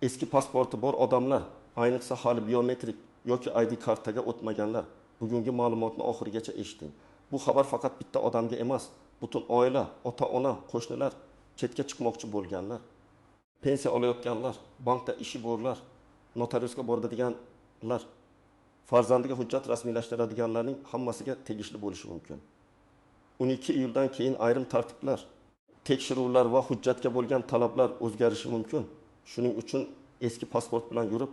Eski pasporti bor odamlar, ayniqsa hali biometrik yoki ID kartaga o'tmaganlar, bugungi ma'lumotni oxirigacha eshiting. Bu xabar faqat bitta odamga emas, butun oila, ota-ona, qo'shnilar, chetga chiqmoqchi bo'lganlar, pensiya olayotganlar, bankda ishi borlar, notariusga boradiganlar, farzandiga hujjat rasmiylashtiradiganlarning hammasiga tegishli bo'lishi mumkin. 12 iyuldan keyin ayrim tartiblar, tekshiruvlar va hujjatga bo'lgan talablar o'zgarishi mumkin. Shuning uchun eski pasport bilan yurib,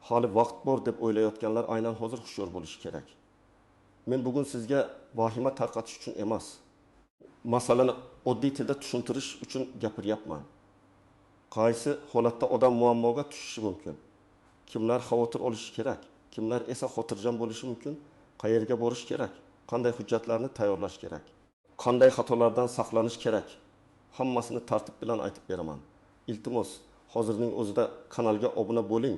hali vaqt bor deb o'ylayotganlar aynan hozir hushyor bo'lishi kerak. Men bugun sizga vahima tarqatish uchun emas, masalani oddiy tilda tushuntirish uchun gapiryapman. Qaysi holatda odam muammoga tushishi mumkin? Kimlar xavotir olishi kerak? Kimlar esa xotirjam bo'lishi mumkin? Qayerga borish kerak? Qanday hujjatlarni tayyorlash kerak? Qanday xatolardan saqlanish kerak? Hammasini tartib bilan aytib beraman. Iltimos, hozirning o'zida kanalga obuna bo'ling,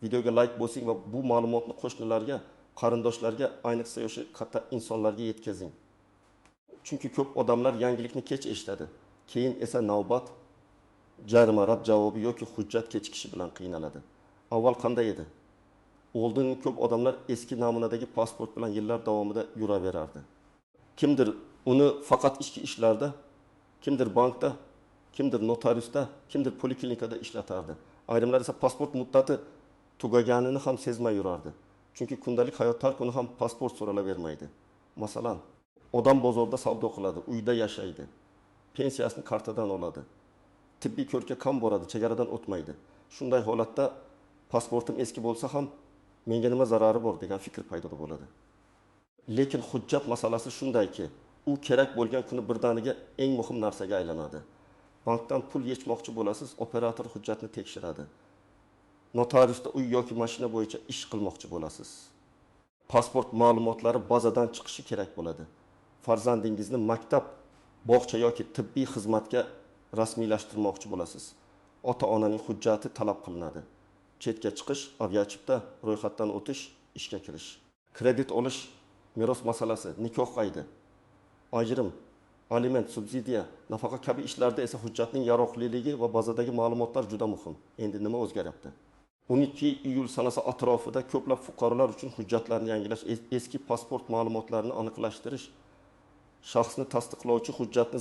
videoga like bosing va bu ma'lumotni qo'shnilarga, qarindoshlarga, ayniqsa yoshi katta insonlarga yetkazing. Chunki ko'p odamlar yangilikni kech eshitadi. Keyin esa navbat, jarima, rad javobi yoki hujjat kechikishi bilan qiynaladi. Avval qanday edi? Oldin ko'p odamlar eski namunadagi pasport bilan yillar davomida yuraverardi. Kimdir uni faqat ichki ishlarda, kimdir bankda, kimdir notariusda, kimdir poliklinikada ishlatardi. Ayrimlar esa pasport muddati tugaganini ham sezmay yurardi. Chunki kundalik hayotda har kuni ham pasport so'ralavermaydi. Masalan, odam bozorda savdo qiladi, uyda yashaydi, pensiyasini kartadan oladi, tibbiy ko'rikka kam boradi, chegaradan o'tmaydi. Shunday holatda pasportim eski bo'lsa ham menga nima zarari bor degan fikr paydo bo'ladi. Lekin hujjat masalasi shundayki, u kerak bo'lgan kuni birdaniga eng muhim narsaga aylanadi. Bankdan pul yechmoqchi bo'lasiz, operator hujjatni tekshiradi. Notariusda uy yoki mashina bo'yicha ish qilmoqchi bo'lasiz. Pasport ma'lumotlari bazadan chiqishi kerak bo'ladi. Farzandingizni maktab, bog'cha yoki tibbiy xizmatga rasmiylashtirmoqchi bo'lasiz. Ota-onaning hujjati talab qilinadi. Chetga chiqish, aviachipta, ro'yxatdan o'tish, ishga kirish. Kredit olish, meros masalasi, nikoh qaydi, ajrim, aliment, subsidiya, nafaqa kabi ishlarda esa hujjatning yaroqliligi va bazadagi ma'lumotlar juda muhim. Endi nima o'zgaryapti? 12 iyul sanasi atrofida ko'plab fuqarolar uchun hujjatlarni yangilash, eski pasport ma'lumotlarini aniqlashtirish, shaxsni tasdiqlovchi hujjatni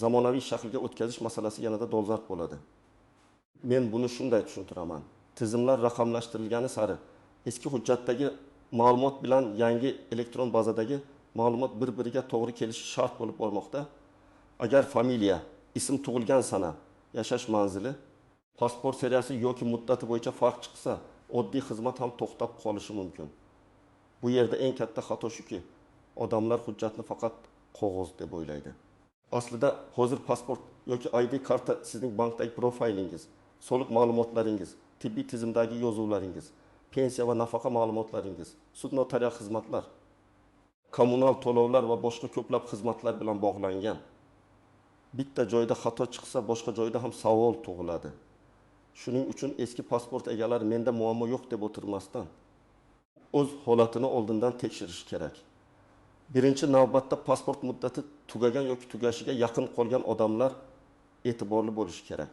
zamonaviy shaklga o'tkazish masalasi yanada dolzarb bo'ladi. Men buni shunday tushuntiraman. Tizimlar raqamlashtirilgani sari eski hujjatdagi ma'lumot bilan yangi elektron bazadagi ma'lumot bir-biriga to'g'ri kelishi shart bo'lib bormoqda. Agar familiya, ism, tug'ilgan sana, yashash manzili, pasport seriyasi yoki muddati bo'yicha farq chiqsa, oddiy xizmat ham to'xtab qolishi mumkin. Bu yerda eng katta xato shuki, odamlar hujjatni faqat qog'oz deb o'ylaydi. Aslida hozir pasport yoki ID karta sizning bankdagi profilingiz, soliq ma'lumotlaringiz, tibbiy tizimdagi yozuvlaringiz, pensiya va nafaqa ma'lumotlaringiz, sud notarial xizmatlar, kommunal to'lovlar va boshqa ko'plab xizmatlar bilan bog'langan. Bitta joyda xato chiqsa, boshqa joyda ham savol tug'iladi. Shuning uchun eski pasport egalari menda muammo yo'q deb o'tirmasdan o'z holatini oldindan tekshirish kerak. Birinchi navbatda pasport muddati tugagan yoki tugashiga yaqin qolgan odamlar e'tiborli bo'lishi kerak.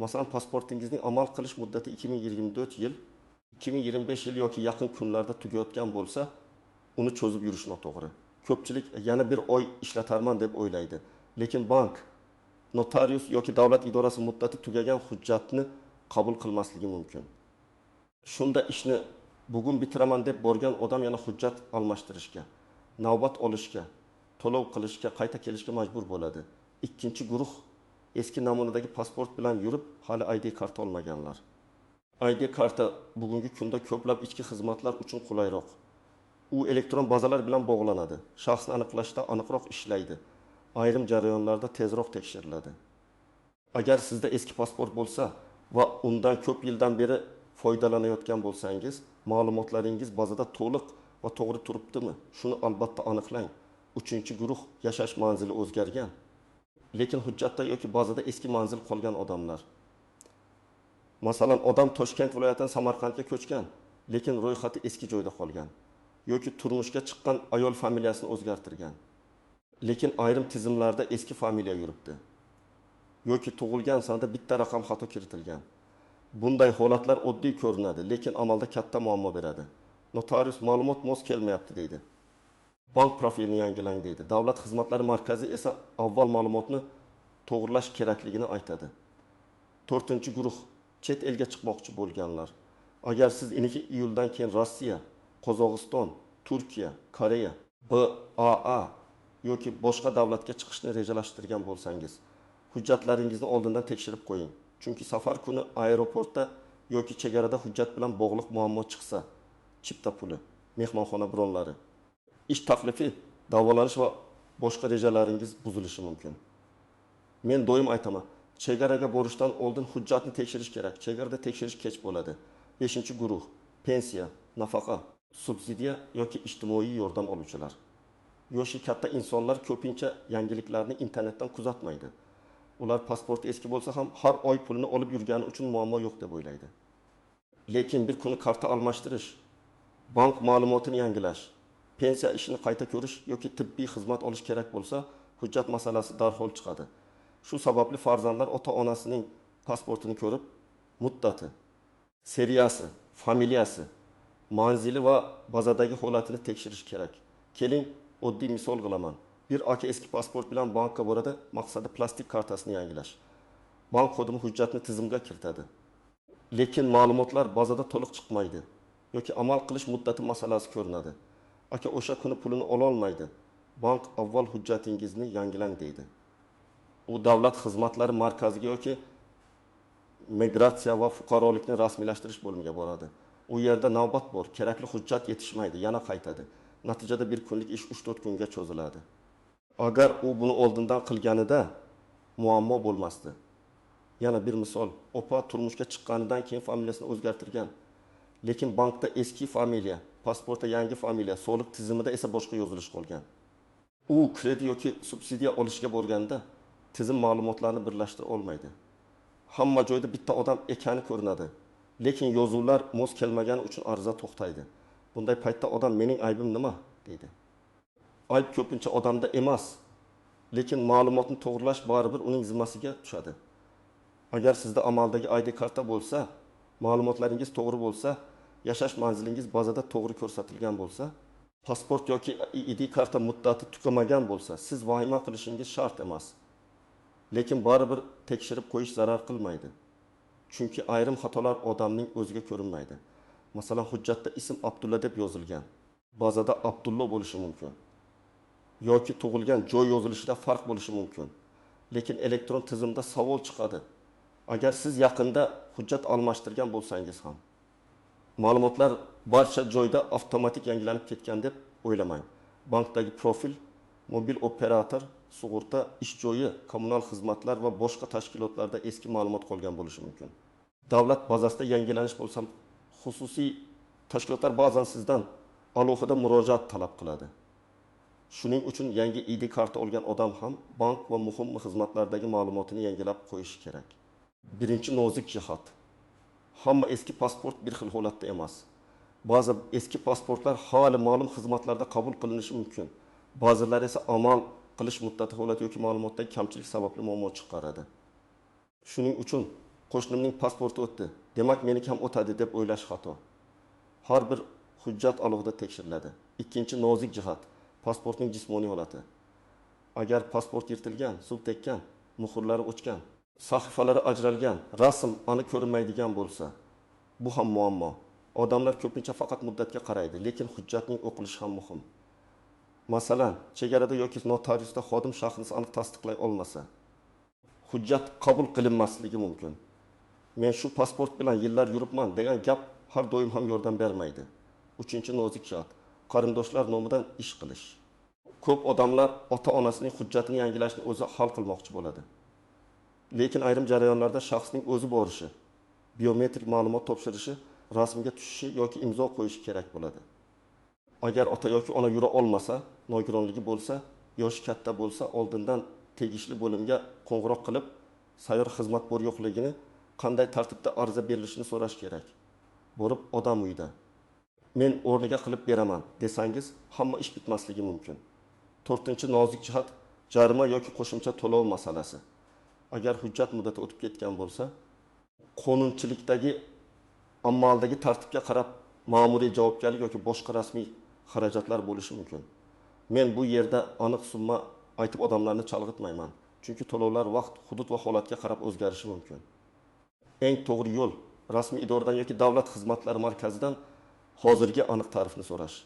Masalan, pasportingizning amal qilish muddati 2024 yil, 2025 yil yoki yaqin kunlarda tugayotgan bo'lsa, uni cho'zib yurish noto'g'ri. Ko'pchilik yana bir oy ishlatarman deb o'ylaydi. Lekin bank, notarius yoki davlat idorasi muddati tugagan hujjatni qabul qilmasligi mumkin. Shunda ishni bugun bitiraman deb borgan odam yana hujjat almashtirishga, navbat olishga, to'lov qilishga, qayta kelishga majbur bo'ladi. Ikkinchi guruh eski namunadagi pasport bilan yurib, hali ID karta olmaganlar. ID karta bugungi kunda ko'plab ichki xizmatlar uchun qulayroq. U elektron bazalar bilan bog'lanadi. Shaxsni aniqlashda aniqroq ishlaydi. Ayrim jarayonlarda tezroq tekshiriladi. Agar sizda eski pasport bo'lsa va undan ko'p yildan beri foydalanayotgan bo'lsangiz, ma'lumotlaringiz bazada to'liq va to'g'ri turibdimi? Shuni albatta aniqlang. Uchinchi guruh yashash manzili o'zgargan, lekin hujjatda yoki bazada eski manzil qolgan odamlar. Masalan, odam Toshkent viloyatidan Samarqandga ko'chgan, lekin ro'yxati eski joyda qolgan yoki turmushga chiqqan ayol familiyasini o'zgartirgan. Lekin ayrim tizimlarda eski familiya yuribdi. Yoki tug'ilgan sanada bitta raqam xato kiritilgan. Bunday holatlar oddiy ko'rinadi, lekin amalda katta muammo beradi. Notarius ma'lumot mos kelmayapti deydi. Bank profilini yangilang deydi. Davlat xizmatlari markazi esa avval ma'lumotni to'g'rilash kerakligini aytadi. To'rtinchi guruh: chet elga chiqmoqchi bo'lganlar. Agar siz 2 iyuldan keyin Rossiya, Qozog'iston, Turkiya, Koreya, BAA yoki boshqa davlatga chiqishni rejalashtirgan bo'lsangiz, hujjatlaringizni oldindan tekshirib qo'ying. Chunki safar kuni aeroportda yoki chegarada hujjat bilan bog'liq muammo chiqsa, chipta puli, mehmonxona bronlari, ish taklifi, davolanish va boshqa rejalaringiz buzilishi mumkin. Men doim aytaman: chegaraga borishdan oldin hujjatni tekshirish kerak, chegarada tekshirish kech bo'ladi. Beshinchi guruh: pensiya, nafaqa, subsidiya yoki ijtimoiy yordam oluvchilar. Yoshi katta insonlar ko'pincha yangiliklarni internetdan kuzatmaydi. Ular pasporti eski bo'lsa ham har oy pulini olib yurgani uchun muammo yo'q deb o'ylaydi. Lekin bir kuni karta almashtirish, bank ma'lumotini yangilash, pensiya ishini qayta ko'rish yoki tibbiy xizmat olish kerak bo'lsa, hujjat masalasi darhol chiqadi. Shu sababli farzandlar ota onasining pasportini ko'rib, muddati, seriyasi, familiyasi, manzili va bazadagi holatini tekshirish kerak. Keling, oddiy misol qilaman. Bir aka eski pasport bilan bankka boradi, maqsadi plastik kartasini yangilash. Bank xodimi hujjatni tizimga kiritadi. Lekin ma'lumotlar bazada to'liq chiqmaydi yoki amal qilish muddati masalasi ko'rinadi. Aka o'sha kuni pulini ololmaydi. Bank avval hujjatingizni yangilang deydi. U davlat xizmatlari markaziga yoki migratsiya va fuqarolikni rasmiylashtirish bo'limiga boradi. U yerda navbat bor, kerakli hujjat yetishmaydi, yana qaytadi. Natijada bir kunlik ish 3-4 kunga cho'ziladi. Agar u buni oldindan qilganida muammo bo'lmasdi. Yana bir misol: opa turmushga chiqqanidan keyin familiyasini o'zgartirgan. Lekin bankda eski familiya, pasportda yangi familiya, soliq tizimida esa boshqa yozilish qolgan. U kredit yoki subsidiya olishga borganda tizim ma'lumotlarni birlashtira olmaydi. Hamma joyda bitta odam ekani ko'rinadi. Lekin yozuvlar mos kelmagani uchun ariza to'xtaydi. Bunday paytda odam mening aybim nima deydi. Ayb ko'pincha odamda emas, lekin ma'lumotni to'g'rilash baribir uning zimmasiga tushadi. Agar sizda amaldagi ID karta bo'lsa, ma'lumotlaringiz to'g'ri bo'lsa, yashash manzilingiz bazada to'g'ri ko'rsatilgan bo'lsa, pasport yoki ID karta muddati tugamagan bo'lsa, siz vahima qilishingiz shart emas. Lekin baribir tekshirib qo'yish zarar qilmaydi. Chunki ayrim xatolar odamning o'ziga ko'rinmaydi. Masalan, hujjatda ism Abdulla deb yozilgan. Bazada Abdullo bo'lishi mumkin. Yoki tug'ilgan joy yozilishida farq bo'lishi mumkin. Lekin elektron tizimda savol chiqadi. Agar siz yaqinda hujjat almashtirgan bo'lsangiz ham, ma'lumotlar barcha joyda avtomatik yangilanib ketgan deb o'ylamang. Bankdagi profil, mobil operator, sug'urta, ish joyi, kommunal xizmatlar va boshqa tashkilotlarda eski ma'lumot qolgan bo'lishi mumkin. Davlat bazasida yangilanish bo'lsa, xususiy tashkilotlar ba'zan sizdan alohida murojaat talab qiladi. Shuning uchun yangi ID karta olgan odam ham bank va muhim xizmatlardagi ma'lumotini yangilab qo'yishi kerak. Birinchi nozik jihat. Hamma eski pasport bir xil holatda emas. Ba'zi eski pasportlar hali ma'lum xizmatlarda qabul qilinishi mumkin. Ba'zilari esa amal qilish muddati holati yoki ma'lumotdagi kamchilik sababli muammo chiqaradi. Shuning uchun qo'shnimning pasporti o'tdi, demak meniki ham o'tadi deb o'ylash xato. Har bir hujjat alohida tekshiriladi. Ikkinchi nozik jihat: pasportning jismoniy holati. Agar pasport yirtilgan, suv tekkan, muhrlari o'chgan, sahifalari ajralgan, rasm aniq ko'rinmaydigan bo'lsa, bu ham muammo. Odamlar ko'pincha faqat muddatga qaraydi, lekin hujjatning o'qilishi ham muhim. Masalan, chegarada yoki notariusda xodim shaxsni aniq tasdiqlay olmasa, hujjat qabul qilinmasligi mumkin. Men shu pasport bilan yillar yuribman degan gap har doim ham yordam bermaydi. Uchinchi nozik jihat: qarindoshlar nomidan ish qilish. Ko'p odamlar ota-onasining hujjatini yangilashni o'zi hal qilmoqchi bo'ladi. Lekin ayrim jarayonlarda shaxsning o'zi borishi, biometrik ma'lumot topshirishi, rasmga tushishi yoki imzo qo'yishi kerak bo'ladi. Agar ota yoki ona yura olmasa, nogironligi bo'lsa, yoshi katta bo'lsa, oldindan tegishli bo'limga qo'ng'iroq qilib, sayyor xizmat bor yo'qligini, qanday tartibda ariza berilishini so'rash kerak. Borib odam uyda men o'rniga qilib beraman desangiz, hamma ish bitmasligi mumkin. To'rtinchi nozik jihat: jarima yoki qo'shimcha to'lov masalasi. Agar hujjat muddati o'tib ketgan bo'lsa, Qonunchilikdagi, amaldagi tartibga qarab ma'muriy javobgarlik yoki boshqa rasmiy xarajatlar bo'lishi mumkin. Men bu yerda aniq summa aytib odamlarni chalg'itmayman, chunki to'lovlar vaqt, hudud va holatga qarab o'zgarishi mumkin. Eng to'g'ri yo'l rasmiy idoradan yoki davlat xizmatlari markazidan hozirgi aniq tarifni so'rash.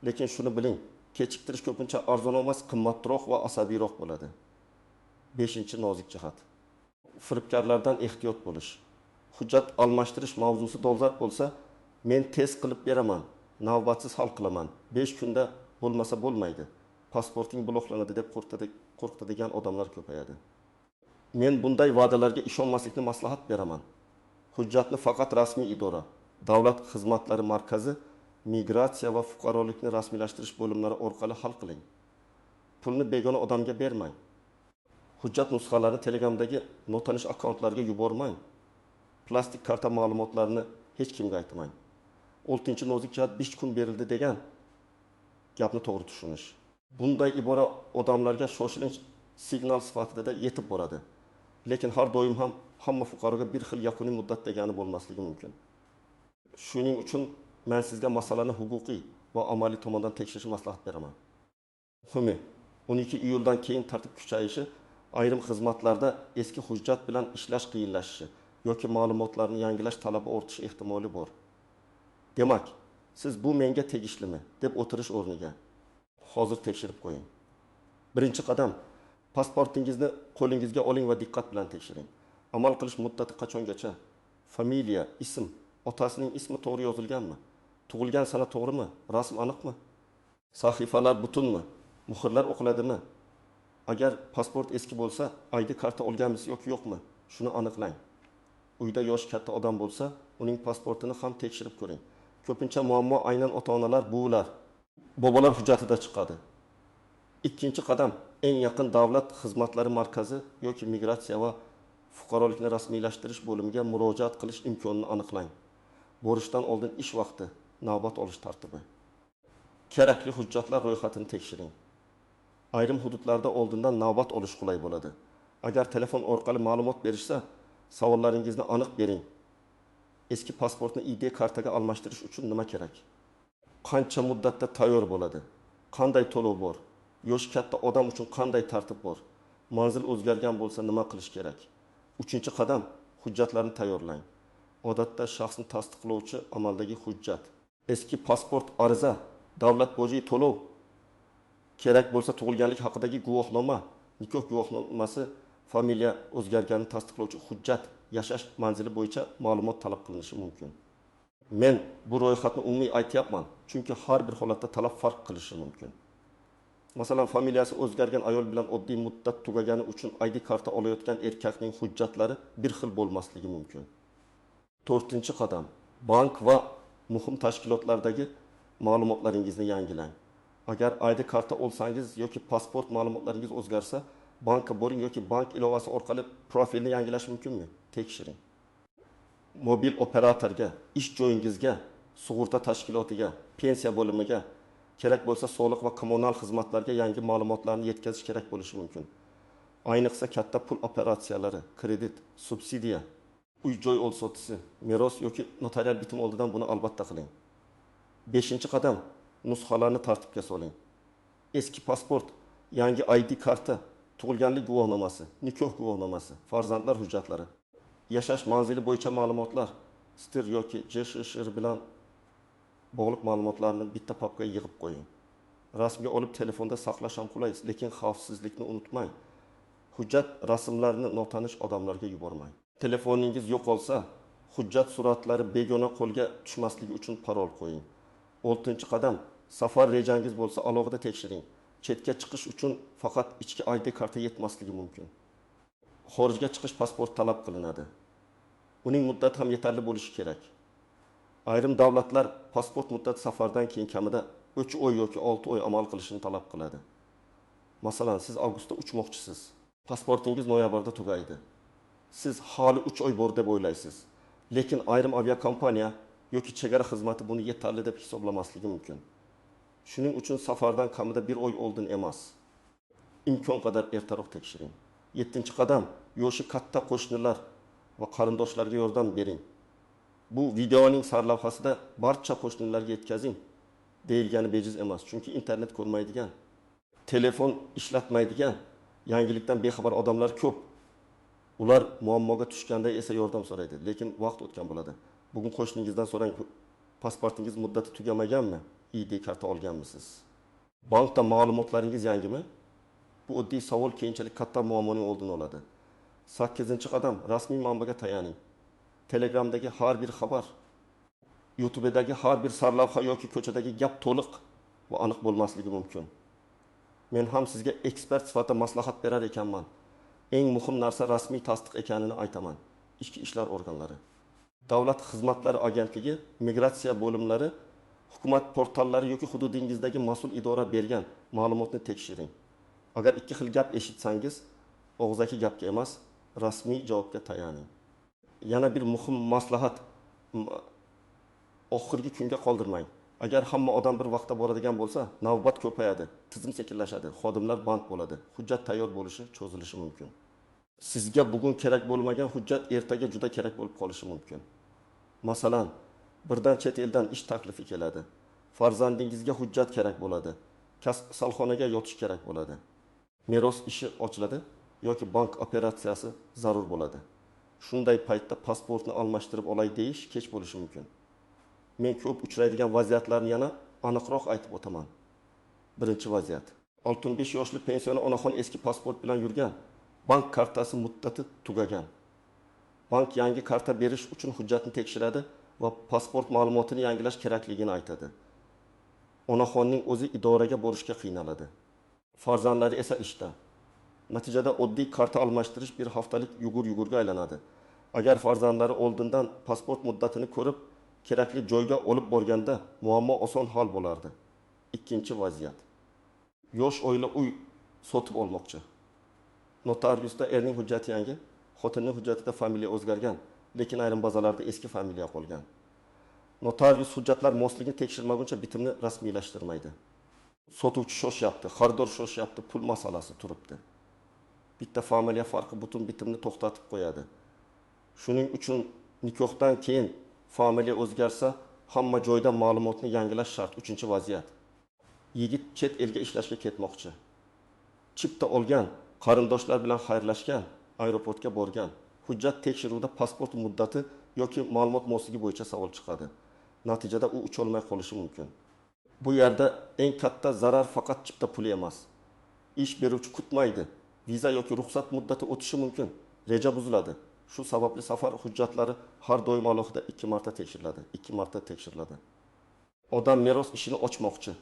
Lekin shuni biling, kechiktirish ko'pincha arzonroq emas, qimmatroq va asabiyroq bo'ladi. Beshinchi nozik jihat. Firibgarlardan ehtiyot bo'lish. Hujjat almashtirish mavzusi dolzarb bo'lsa, men tez qilib beraman, navbatsiz hal qilaman, 5 kunda bo'lmasa bo'lmaydi, pasporting bloklanadi deb qo'rqitadigan odamlar ko'payadi. Men bunday va'dalarga ishonmaslikni maslahat beraman. Hujjatni faqat rasmiy idora, davlat xizmatlari markazi, migratsiya va fuqarolikni rasmiylashtirish bo'limlari orqali hal qiling. Pulni begona odamga bermang. Hujjat nusxalarini Telegramdagi notanish akkauntlarga yubormang. Plastik karta ma'lumotlarini hech kimga aytmang. 6 nozik jihat 5 kun berildi degan gapni to'g'ri tushunish. Bunday ibora odamlarga shoshilinch signal sifatida yetib boradi. Lekin har doim ham hamma fuqaroga bir xil yakuniy muddat degani bo'lmasligi mumkin. Shuning uchun men sizga masalani huquqiy va amaliy tomondan tekshirishni maslahat beraman. Muhimi, 12 iyuldan keyin tartib kuchayishi, ayrim xizmatlarda eski hujjat bilan ishlash qiyinlashishi yoki ma'lumotlarni yangilash talabi ortishi ehtimoli bor. Demak, siz bu menga tegishlimi deb o'tirish o'rniga hozir tekshirib qo'ying. Birinchi qadam, pasportingizni qo'lingizga oling va diqqat bilan tekshiring. Amal qilish muddati qachongacha? Familiya, ism, otasining ismi to'g'ri yozilganmi? Tug'ilgan sana to'g'rimi? Rasm aniqmi? Sahifalar butunmi? Muhrlar o'qiladimi? Agar pasport eski bo'lsa, ID karta olganmisiz yoki yo'qmi? Shuni aniqlang. Uyda yoshi katta odam bo'lsa, uning pasportini ham tekshirib ko'ring. Ko'pincha muammo aynan ota-onalar, buvilar, bobolar hujjatida chiqadi. Ikkinchi qadam, eng yaqin davlat xizmatlari markazi yoki migratsiya va fuqarolikni rasmiylashtirish bo'limiga murojaat qilish imkonini aniqlang. Borishdan oldin ish vaqti, navbat olish tartibi. Kerakli hujjatlar ro'yxatini tekshiring. Ayrim hududlarda oldindan navbat olish qulay bo'ladi. Agar telefon orqali ma'lumot berishsa, savollaringizni aniq bering. Eski pasportni ID kartaga almashtirish uchun nima kerak? Qancha muddatda tayyor bo'ladi? Qanday to'lov bor? Yoshi katta odam uchun qanday tartib bor? Manzil o'zgargan bo'lsa nima qilish kerak? Uchinchi qadam, hujjatlarni tayyorlang. Odatda shaxsni tasdiqlovchi amaldagi hujjat, eski pasport ariza, davlat boji to'lov, kerak bo'lsa tug'ilganlik haqidagi guvohnoma, nikoh guvohnomasi, familiya o'zgarganini tasdiqlovchi hujjat, yashash manzili bo'yicha ma'lumot talab qilinishi mumkin. Men bu ro'yxatni umumiy aytyapman, chunki har bir holatda talab farq qilishi mumkin. Masalan, familiyasi o'zgargan ayol bilan oddiy muddat tugagani uchun ID karta olayotgan erkakning hujjatlari bir xil bo'lmasligi mumkin. 4 qadam, bank va muhim tashkilotlardagi ma'lumotlaringizni yangilang. Agar ID karta olsangiz yoki pasport ma'lumotlaringiz o'zgarsa, bankka boring yoki bank ilovasi orqali profilni yangilash mumkinmi? Tekshiring. Mobil operatorga, ish joyingizga, sug'urta tashkilotiga, pensiya bo'limiga, kerak bo'lsa soliq va kommunal xizmatlarga yangi ma'lumotlarni yetkazish kerak bo'lishi mumkin. Ayniqsa katta pul operatsiyalari, kredit, subsidiya, uy-joy olsotisi, meros yoki notarial bitim oldidan buni albatta qiling. 5 qadam, nusxalarni tartibga soling. Eski pasport, yangi ID karta, tug'ilganlik guvohnomasi, nikoh guvohnomasi, farzandlar hujjatlari, yashash manzili bo'yicha ma'lumotlar, STIR yoki JSHR bilan bog'liq ma'lumotlarni bitta papkaga yig'ib qo'ying. Rasmga olib telefonda saqlash ham qulay, lekin xavfsizlikni unutmang. Hujjat rasmlarini notanish odamlarga yubormang. Telefoningiz yo'qolsa, hujjat suratlari begona qo'lga tushmasligi uchun parol qo'ying. 6 qadam, safar rejangiz bo'lsa alohida tekshiring. Chetga chiqish uchun faqat ichki ID karta yetmasligi mumkin. Xorijga chiqish pasport talab qilinadi. Uning muddati ham yetarli bo'lishi kerak. Ayrim davlatlar pasport muddati safardan keyin kamida 3 oy yoki 6 oy amal qilishini talab qiladi. Masalan, siz avgustda uchmoqchisiz. Pasportingiz noyabrda tugaydi. Siz hali 3 oy bor deb o'ylaysiz. Lekin ayrim aviakompaniya yoki chegara xizmati buni yetarli deb hisoblamasligi mumkin. Shuning uchun safardan kamida 1 oy oldin emas, imkon qadar ertaroq tekshiring. 7 qadam, yoshi katta qo'shnilar, va qarindoshlarga yordam bering. Bu videoning sarlavhasida barcha qo'shnilarga yetkazing deyilgani bejiz emas. Chunki internet ko'rmaydigan, telefon ishlatmaydigan, yangilikdan bexabar odamlar ko'p. Ular muammoga tushganda esa yordam so'raydi, lekin vaqt o'tgan bo'ladi. Bugun qo'shningizdan so'rang, pasportingiz muddati tugamaganmi? ID karta olganmisiz? Bankda ma'lumotlaringiz yangimi? Bu oddiy savol keyinchalik katta muammoning oldini oladi. 8-qadam, rasmiy manbaga tayaning. Telegramdagi har bir xabar, YouTube'dagi har bir sarlavha yoki ko'chadagi gap to'liq va aniq bo'lmasligi mumkin. Men ham sizga ekspert sifatida maslahat berar ekanman. Eng muhim narsa rasmiy tasdiq ekanini aytaman. Ichki ishlar organlari, Davlat xizmatlari agentligi, migratsiya bo'limlari, hukumat portallari yoki hududingizdagi mas'ul idora bergan ma'lumotni tekshiring. Agar ikki xil gap eshitsangiz, og'zaki gapga emas, rasmiy javobga tayaning. Yana bir muhim maslahat, oxirgi kunga qoldirmang. Agar hamma odam bir vaqtda boradigan bo'lsa, navbat ko'payadi, tizim sekinlashadi, xodimlar band bo'ladi, hujjat tayyor bo'lishi cho'zilishi mumkin. Sizga bugun kerak bo'lmagan hujjat ertaga juda kerak bo'lib qolishi mumkin. Masalan, birdan chet eldan ish taklifi keladi. Farzandingizga hujjat kerak bo'ladi. Kasalxonaga yotish kerak bo'ladi. Meros ishi ochiladi yoki bank operatsiyasi zarur bo'ladi. Shunday paytda pasportni almashtirib olay deyish kech bo'lishi mumkin. Men ko'p uchraydigan vaziyatlarni yana aniqroq aytib o'taman. Birinchi vaziyat. 65 yoshli pensioner onaxon eski pasport bilan yurgan. Bank kartasi muddati tugagan. Bank yangi karta berish uchun hujjatni tekshiradi va pasport ma'lumotini yangilash kerakligini aytadi. Onaxonning o'zi idoraga borishga qiynaladi. Farzandlari esa ishda. Natijada oddiy karta almashtirish bir haftalik yugur-yugurga aylanadi. Agar farzandlari oldindan pasport muddatini ko'rib, kerakli joyga olib borganda muammo oson hal bo'lardi. Ikkinchi vaziyat. Yosh oila uy sotib olmoqchi. Notariusda erning hujjati yangi, xotinning hujjatida familiya o'zgargan, lekin ayrim bazalarda eski familiya qolgan. Notarius hujjatlar mosligini tekshirmaguncha bitimni rasmiylashtirmaydi. Sotuvchi shoshyapti, xaridor shoshyapti, pul masalasi turibdi. Bitta familiya farqi butun bitimni to'xtatib qo'yadi. Shuning uchun nikohdan keyin familiya o'zgarsa, hamma joyda ma'lumotni yangilash shart. Uchinchi vaziyat. Yigit chet elga ishlashga ketmoqchi. Chipta olgan, qarindoshlar bilan xayrlashgan, aeroportga borgan. Hujjat tekshiruvida pasport muddati yoki ma'lumot mosligi bo'yicha savol chiqadi. Natijada u ucholmay qolishi mumkin. Bu yerda eng katta zarar faqat chipta puli emas. Ish beruvchi kutmaydi. Viza yoki ruxsat muddati o'tishi mumkin. Reja buziladi. Shu sababli safar hujjatlari har doim alohida 2 marta tekshiriladi. 2 marta tekshiriladi. Odam meros ishini ochmoqchi.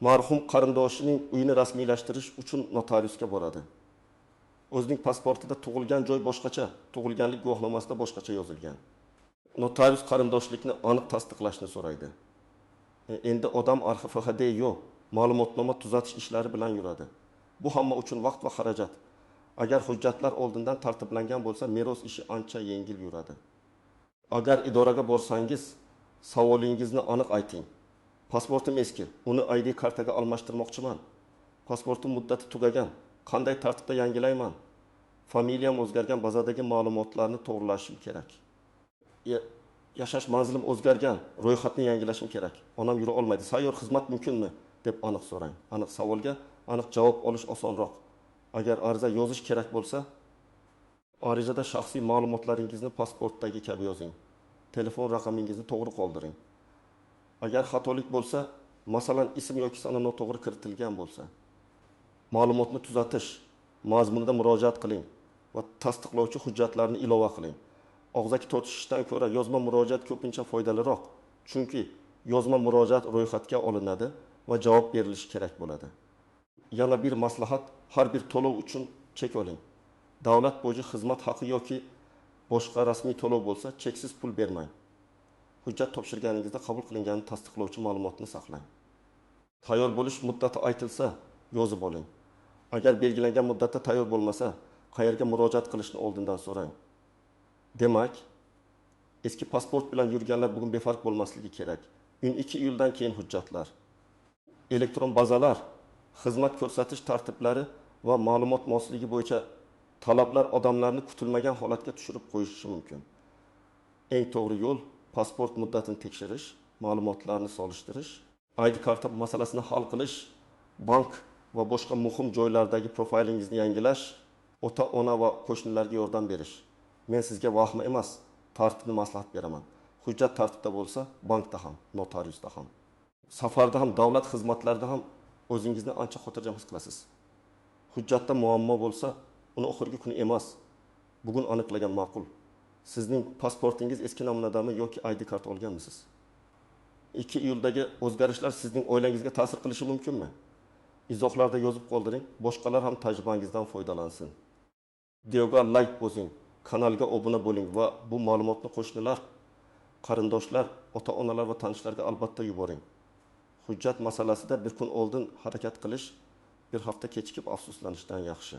Marhum qarindoshining uyini rasmiylashtirish uchun notariusga boradi. O'zining pasportida tug'ilgan joy boshqacha, tug'ilganlik guvohnomasida boshqacha yozilgan. Notarius qarindoshlikni aniq tasdiqlashni so'raydi. Endi odam arxivda yo'q, ma'lumotnoma tuzatish ishlari bilan yuradi. Bu hamma uchun vaqt va xarajat. Agar hujjatlar oldindan tartiblangan bo'lsa, meros ishi ancha yengil yuradi. Agar idoraga borsangiz, savolingizni aniq ayting. Pasportim eski, uni ID kartaga almashtirmoqchiman. Pasportim muddati tugagan, qanday tartibda yangilayman? Familiyam o'zgargan, bazadagi ma'lumotlarni to'g'rilashim kerak. Yashash manzilim o'zgargan, ro'yxatni yangilashim kerak. Onam yura olmaydi, sayyor xizmat mumkinmi deb aniq so'rang. Aniq savolga aniq javob olish osonroq. Agar ariza yozish kerak bo'lsa, arizada shaxsiy ma'lumotlaringizni pasportdagi kabi yozing. Telefon raqamingizni to'g'ri qoldiring. Agar xatolik bo'lsa, masalan, ism yoki sana noto'g'ri kiritilgan bo'lsa, ma'lumotni tuzatish mazmunida murojaat qiling va tasdiqlovchi hujjatlarni ilova qiling. Og'zaki tortishishdan ko'ra yozma murojaat ko'pincha foydaliroq, chunki yozma murojaat ro'yxatga olinadi va javob berilishi kerak bo'ladi. Yana bir maslahat, har bir to'lov uchun chek oling. Davlat boji, xizmat haqi yoki boshqa rasmiy to'lov bo'lsa, cheksiz pul bermang. Hujjat topshirganingizda qabul qilinganini tasdiqlovchi ma'lumotni saqlang. Tayyor bo'lish muddati aytilsa, yozib oling. Agar belgilangan muddatda tayyor bo'lmasa, qayerga murojaat qilishni oldindan so'rang. Demak, eski pasport bilan yurganlar bugun befarq bo'lmasligi kerak. 12 iyuldan keyin hujjatlar, elektron bazalar, xizmat ko'rsatish tartiblari va ma'lumot mosligi bo'yicha Talablar odamlarni kutilmagan holatga tushirib qo'yishi mumkin. Eng to'g'ri yo'l: pasport muddatini tekshirish, ma'lumotlarni solishtirish, ID karta masalasini hal qilish, bank va boshqa muhim joylardagi profilingizni yangilash, ota-ona va qo'shnilarga yordam berish. Men sizga vahima emas, tartibni maslahat beraman. Hujjat tartibda bo'lsa, bankda ham, notariusda ham, safarda ham, davlat xizmatlarida ham o'zingizni ancha xotirjam his qilasiz. Hujjatda muammo bo'lsa, uni oxirgi kuni emas, bugun aniqlagan ma'qul. Sizning pasportingiz eski namunadami yoki ID karta olganmisiz? 2 iyuldagi o'zgarishlar sizning oilangizga ta'sir qilishi mumkinmi? Izohlarda yozib qoldiring, boshqalar ham tajribangizdan foydalansin. Videoga like bosing, kanalga obuna bo'ling va bu ma'lumotni qo'shnilar, qarindoshlar, ota-onalar va tanishlarga albatta yuboring. Hujjat masalasida bir kun oldin harakat qilish bir hafta kechikib afsuslanishdan yaxshi.